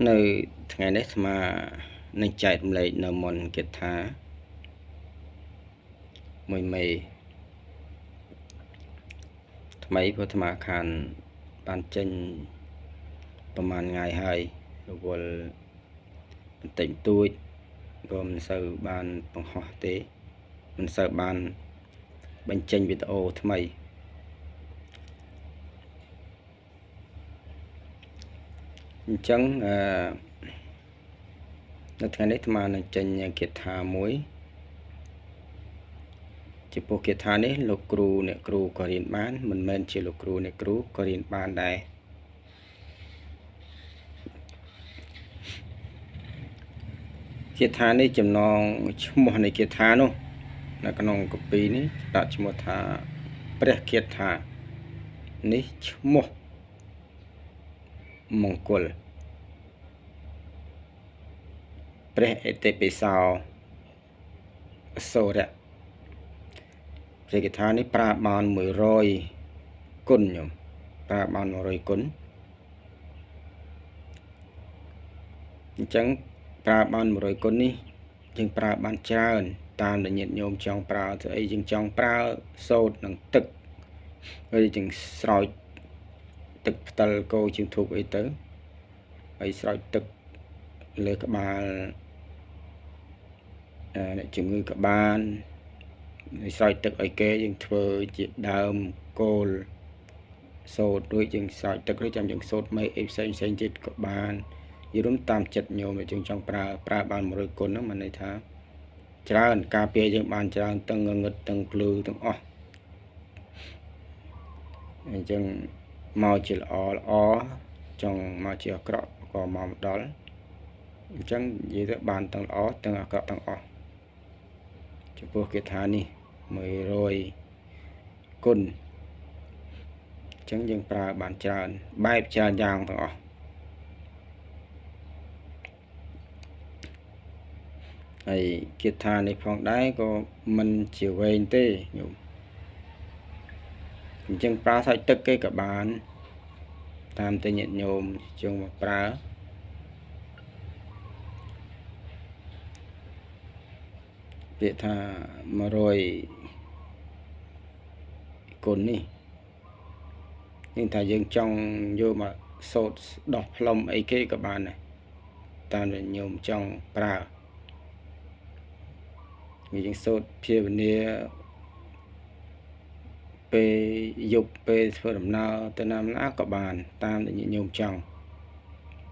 នៅថ្ងៃនេះអាត្មានឹងចែករំលែកនៅមន្តគាថាមួយមេថ្មីព្រោះអាត្មាខានបានចេញប្រហែលថ្ងៃហើយរវល់បន្តិចបន្តួចក៏មិនសូវបានបង្ហោះទេមិនសូវបានបញ្ចេញវីដេអូថ្មីអញ្ចឹងអឺនៅថ្ងៃនេះអាត្មានឹងចេញគាថាមួយចំពោះគាថានេះលោកគ្រូអ្នកគ្រូក៏រៀនបានមិនមែនជាលោកគ្រូអ្នកគ្រូក៏រៀនបានដែរគាថានេះចំណងឈ្មោះនៃគាថានោះនៅក្នុងកពីនេះដាក់ឈ្មោះថាព្រះគាថានេះឈ្មោះមង្គលព្រះអតិបិសោសូរៈព្រះគាថានេះប្រើបាន100គុណញោមប្រើបាន100គុណអញ្ចឹងប្រើបាន100គុណនេះយើងប្រើបានច្រើនតាមដែលញាតិញោមចង់ប្រើទៅអីយើងចង់ប្រើសូត្រនឹងទឹកហើយយើងស្រោចទឹកផ្តិលគោជាងធូបអីទៅហើយស្រោចទឹកលើក្បាលអ្នកជំងឺក៏បានស្រោចទឹកឲ្យគេយើងធ្វើជាដើមគោលសូត្ររួចយើងស្រោចទឹករួចចាំយើងសូត្រមេអីផ្សេងផ្សេងទៀតក៏បានយល់តាមចិត្តញោមយើងចង់ប្រើបាន100គុណហ្នឹងមានន័យថាច្រើនការពារយើងបានច្រើនទាំងងងឹតទាំងភ្លឺទាំងអស់អញ្ចឹងមកជាល្អល្អចង់មកជាអាក្រក់ក៏មកដល់អញ្ចឹងនិយាយទៅបានទាំងល្អទាំងអាក្រក់ទាំងអស់ចំពោះគាថានេះ100គុណអញ្ចឹងយើងប្រើបានច្រើនបែបច្រើនយ៉ាងទាំងអស់ហើយគាថានេះផងដែរក៏មិនជាវែងទេញោមអញ្ចឹងប្រើសាច់ទឹកគេក៏បានតាមតែញាតិញោមជងមកប្រើពាក្យថា100គុណនេះយើងថាយើងចង់យកមកសូត្រដោះផ្លុំអីគេក៏បានដែរតាមតែញោមចង់ប្រើយើងសូត្រភាវនាពេលយប់ពេលធ្វើដំណើរទៅណាណាក៏បានតាមដែលញាតិញោមចង់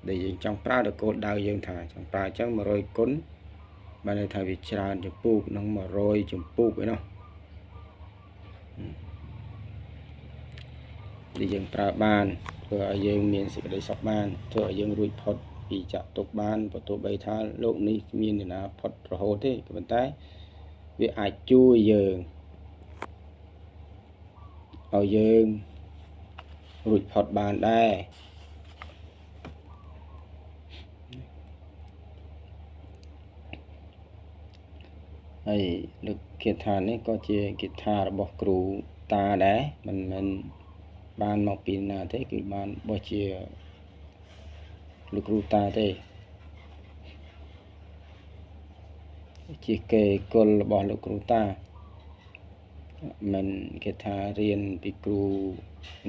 ដែលយើងចង់ប្រើដល់គោលដៅយើងថាចង់ប្រើអញ្ចឹង100គុណបានន័យថាវាច្រើនចម្ពោះនឹង100ចម្ពោះឯណោះដែលយើងប្រើបានធ្វើឲ្យយើងមានសេចក្តីសុខបានធ្វើឲ្យយើងរួចផុតពីចាក់ទុកបានបើទោះបីថាលោកនេះគ្មានអ្នកណាផុតរហូតទេក៏ប៉ុន្តែវាអាចជួយយើងឲ្យយើងរួចផុតបានដែរហើយលើកគាថានេះក៏ជាគាថារបស់គ្រូតាដែរមិនមែនបានមកពីណាទេគឺបានបោះជាលោកគ្រូតាទេជាកេគុលរបស់លោកគ្រូតាមិនគេថារៀនពីគ្រូ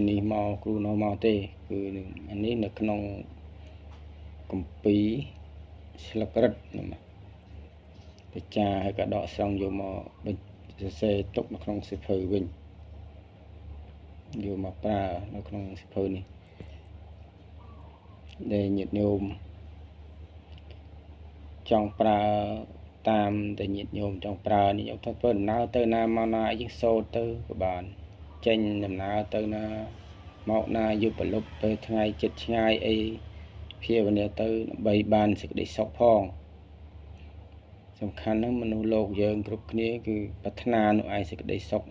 នេះមកគ្រូនោះមកទេគឺអានេះនៅក្នុងគម្ពីរស្លឹករឹតណាបច្ចាហើយក៏ដកស្រង់យកមកសរសេរទុកនៅក្នុងសៀវភៅវិញយកមកប្រើនៅក្នុងសៀវភៅនេះដែលញាតិញោមចង់ប្រើតាមតែញាតិញោមចង់ប្រើនេះញោមធ្វើដំណើរទៅណាមកណាយើងសូត្រទៅក៏បានចេញដំណើរទៅណាមកណាយប់ប្រលប់ទៅថ្ងៃចិត្តឆ្ងាយអីភាវនាទៅដើម្បីបានសេចក្តីសុខផងសំខាន់ហ្នឹងមនុស្សលោកយើងគ្រប់គ្នាគឺប្រាថ្នានោះឯងសេចក្តីសុខ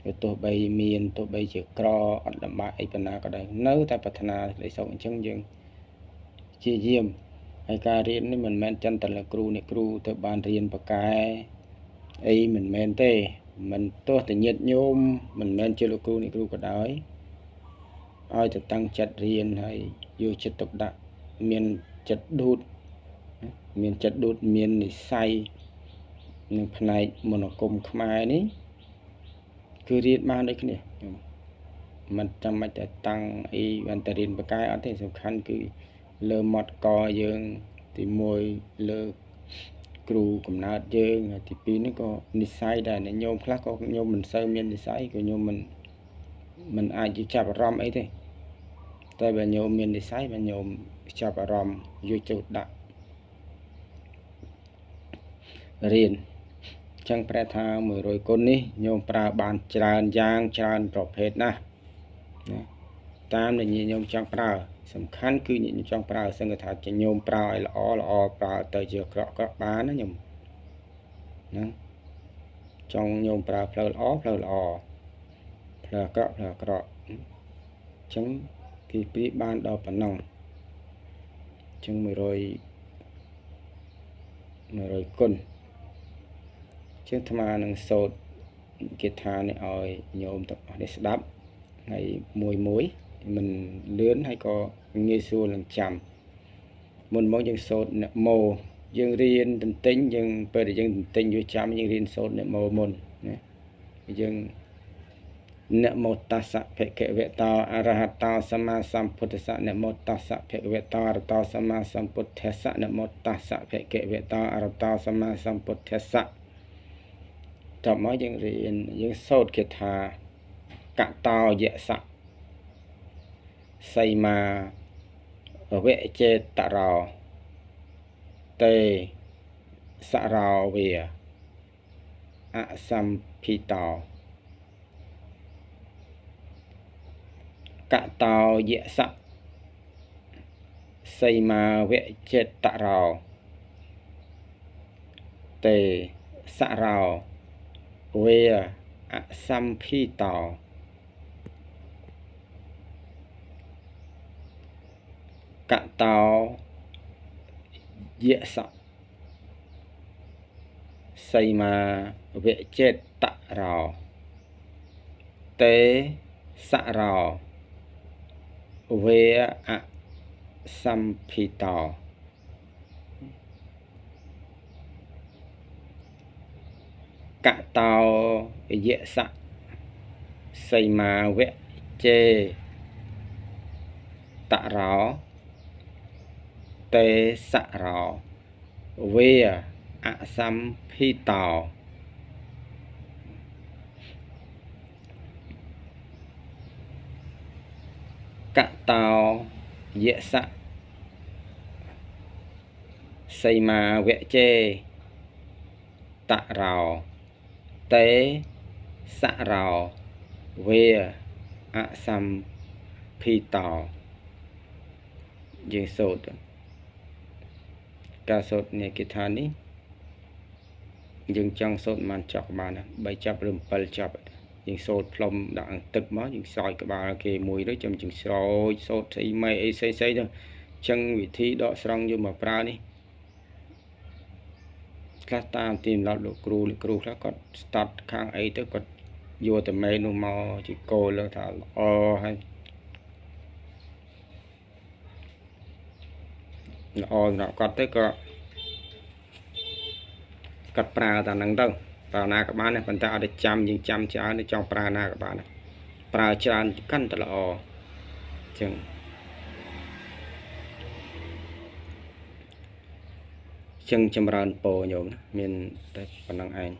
គឺទោះបីមានទោះបីជាក្រអត់លំបាកអីប៉ុណ្ណាក៏ដោយនៅតែប្រាថ្នាសេចក្តីសុខអញ្ចឹងយើងជាយាមហើយការរៀននេះមិនមែនចិនតែលោកគ្រូអ្នកគ្រូទៅបានរៀនបកែអីមិនមែនទេមិនទោះតែញាតិញោមមិនមែនជាលោកគ្រូអ្នកគ្រូក៏ដោយឲ្យតែតាំងចិត្តរៀនហើយយកចិត្តទុកដាក់ មានចិត្តឌូតមានចិត្តឌូតមាននិស័យនឹងផ្នែកមនោគមខ្មែរនេះគឺរៀនបានដូចគ្នាមិនចាំបាច់តែតាំងអីបានតែរៀនបកែអត់ទេសំខាន់គឺលើមាត់កយើងទី1លើគ្រូកំណើតយើងហើយទី2នេះក៏និស័យដែរអ្នកញោមខ្លះក៏ញោមមិនសូវមាននិស័យក៏ញោមមិនអាចចាប់អារម្មណ៍អីទេតែបើញោមមាននិស័យបើញោមចាប់អារម្មណ៍យកចូលដាក់រៀនចឹងប្រែថា100គុណនេះញោមប្រើបានច្រើនយ៉ាងច្រើនប្រភេទណាស់ណាតាមដែលញាតិញោមចង់ប្រើសំខាន់គឺញាតិញោមចង់ប្រើសឹងថាញោមប្រើឲ្យល្អល្អប្រើទៅជាក្រក់ក្រក់បានណាញោមណាចង់ញោមប្រើផ្លូវល្អផ្លូវល្អផ្លូវអាក្រក់ផ្លូវអាក្រក់អញ្ចឹងគេប្រៀបបានដល់ប៉ុណ្ណឹងអញ្ចឹង100គុណជាងអាត្មានឹងសូត្រគាថានេះឲ្យញោមទាំងអស់នេះស្ដាប់ហើយមួយមួយមិនលឿនហើយក៏ងាយស្រួលនឹងចាំមុនមកយើងសូត្រនមោយើងរៀនទន្ទិញយើងពេលដែលយើងទន្ទិញយកចាំយើងរៀនសូត្រនមោមុនណាយើងនមោតស្សៈភគវតោអរហតោសម្មាសម្ពុទ្ធស្សៈនមោតស្សៈភគវតោអរហតោសម្មាសម្ពុទ្ធស្សៈនមោតស្សៈភគវតោអរហតោសម្មាសម្ពុទ្ធស្សៈតមកយើងរៀនយើងសូត្រគាថាកតោយសៈសីមាវចេតរោតេសរោវាអសម្ភិតោកតោយសៈសីមាវចេតរោតេសរោវាអសម្ភិតោកតោយសៈសីមាវចេតរោតេសរោវេអសម្ភិតោកតោយសៈសីមាវចេតរោតេសរោវេអសម្ភិតោកតោយសៈសីមាវចេតរោតេសរោវេអសម្ភិតោយើងសូត្រការសូត្រនៃគាថានេះយើងចង់សូត្រមិនចប់បាន3ចប់ឬ7ចប់យើងសូត្រផ្លុំដាក់ទឹកមកយើងស្រោចក្បាលគេមួយទៅចាំយើងស្រោចសូត្រស្អីម៉េអីស្អីស្អីទៅអញ្ចឹងវិធីដកស្រង់យកមកប្រើនេះខ្លះតាមទីម្លប់លោកគ្រូលោកគ្រូខ្លះគាត់ស្តាត់ខាងអីទៅគាត់យកតែមេនោះមកជាគោលថាល្អហើយល្អសម្រាប់គាត់ទៅក៏គាត់ប្រើតែហ្នឹងទៅប្រើណាក៏បានដែរប៉ុន្តែអត់ได้ចាំយើងចាំច្រើនចង់ប្រើណាក៏បានដែរប្រើច្រើនកាន់តែល្អអញ្ចឹងចម្រើនពរញោមណាមានតែប៉ុណ្្នឹងឯង